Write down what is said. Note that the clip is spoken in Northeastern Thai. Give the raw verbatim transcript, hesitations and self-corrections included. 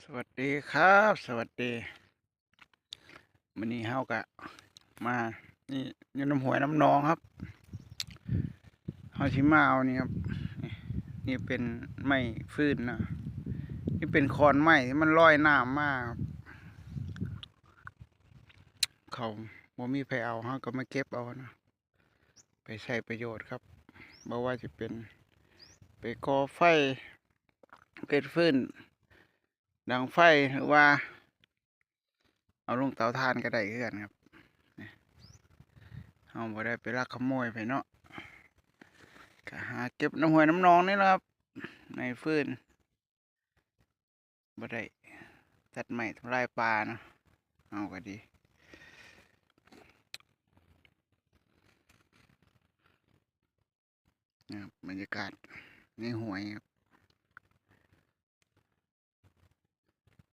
สวัสดีครับ สวัสดี มื้อนี้เฮาก็มา นี่อยู่นำห้วยนำหนองครับ เฮาสิมาเอานี่ครับ นี่ นี่เป็นไม้ฟืนเนาะ นี่เป็นขอนไม้ที่มันลอยน้ำมาครับ เขาบ่มีไผเอา เฮาก็มาเก็บเอาเนาะ ไปใช้ประโยชน์ครับ บ่ว่าสิเป็น ไปก่อไฟ เฮ็ดฟืน ดังไฟ หรือว่า เอาลงเตาถ่านก็ได้คือกันครับ นี่ เฮาบ่ได้ไปลักขโมยไผเนาะ ก็หาเก็บนำห้วยนำหนองนี่แหละครับ ไม้ฟืน บ่ได้ตัดไม้ทำลายป่าเนาะ เฮาก็ดี นะครับ บรรยากาศในห้วยครับ